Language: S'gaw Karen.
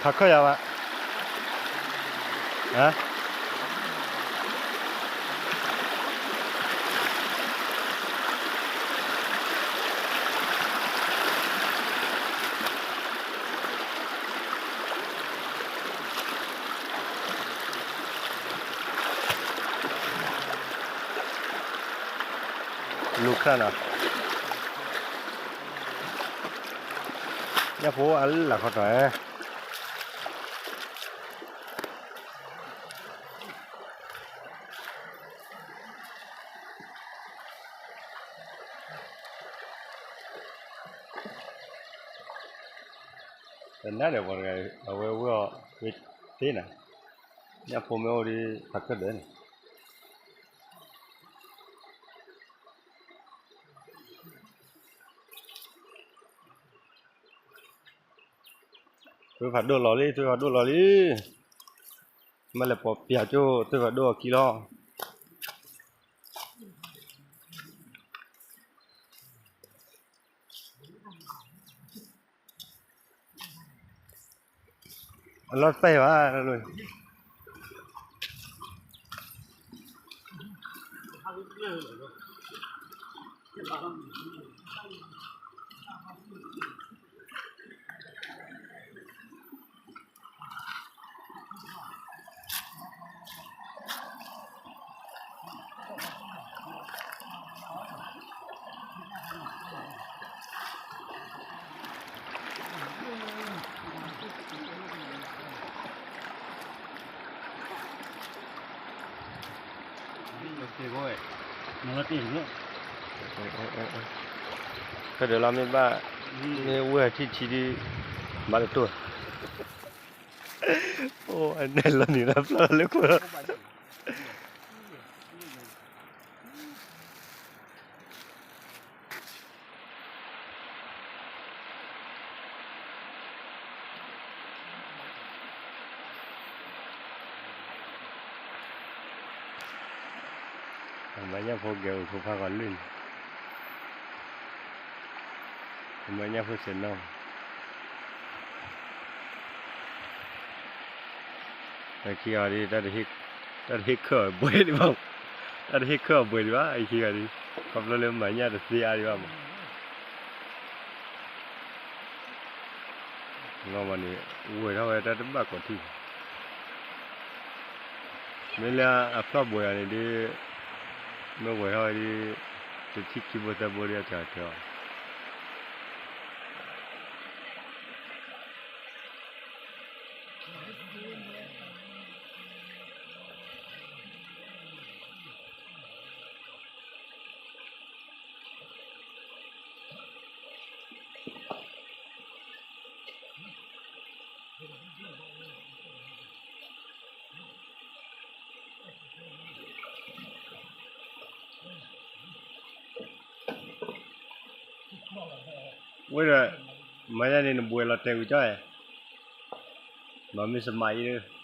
ထးခၢၣ်ယၤဘၣ်, လူၤခရၣ်နီၤ, ညၣ်ဖိအလၢ်ခီတီၤ, တနၤဒီးပှၤတဂၤ အဝဲဝဲအီၤ ဝဲသ့နၤ, ညၣ်ဖိမ့ၢ်အိၣ်ဒီး ဖးကၢၢ်ဒၢးန့ၣ် ထွဲဖးဒိၣ်လီၤလံ, ထွဲဖးဒိၣ်လီၤလံ, မ့ၢ်လဲၤပိာ်ပၠးကၠိ ထွဲဖးဒိၣ်အခံလီၤ. အလီၢ်တပၢၢ်ဘၣ်, ဖဲဒီးလီၤမ့ၢ်ဘၣ်, မ့ၢ်ဝဲထံၣ်ထံဒုး ဘၣ်တတိၢ်, အိၣ်အနဲၣ်လီၤနံၤလၢဖျီလၢခိၣ်လီၤ. မၤညၣ်ဖိကဲအိၣ်ဖိဖးကီၤလၢာ်န့ၣ်, မၤညၣ်ဖိစဲးနီၢ် တၢ်ခံဂၤဒ် တၢ်တဟ့ၣ်ခၢၣ်အဘှဲဒံးဘၣ်, တၢ်တဟ့ၣ်ခၢၣ်အဘှဲဒံးဘၣ် အခံဂၤဒ်, ခီဖျိလၢမၤညၣ်တသ့အါဒံးဘၣ်မး, လီၤမးန့ၣ် ဝဲၤထီၣ်ဝဲတၢ်တဘၣ်ကိးထံၣ်, မ့ၢ်လၢအဖျီၣ်ဘှဲးအီၤန့ၣ်ဒ်, မ့ၢ်ဝဲၤထီၣ်ဝဲဒ်, တထံၣ်ခံဘိသၢဘိဒ်အကတၢၢ်အီၤ ဝဲဒီး, မၤညါန့ၣ် နဘှဲးလီၤတဲာ်ဝံၤကၠီ, မၤမ့ၢ်စမးအံၤဒီး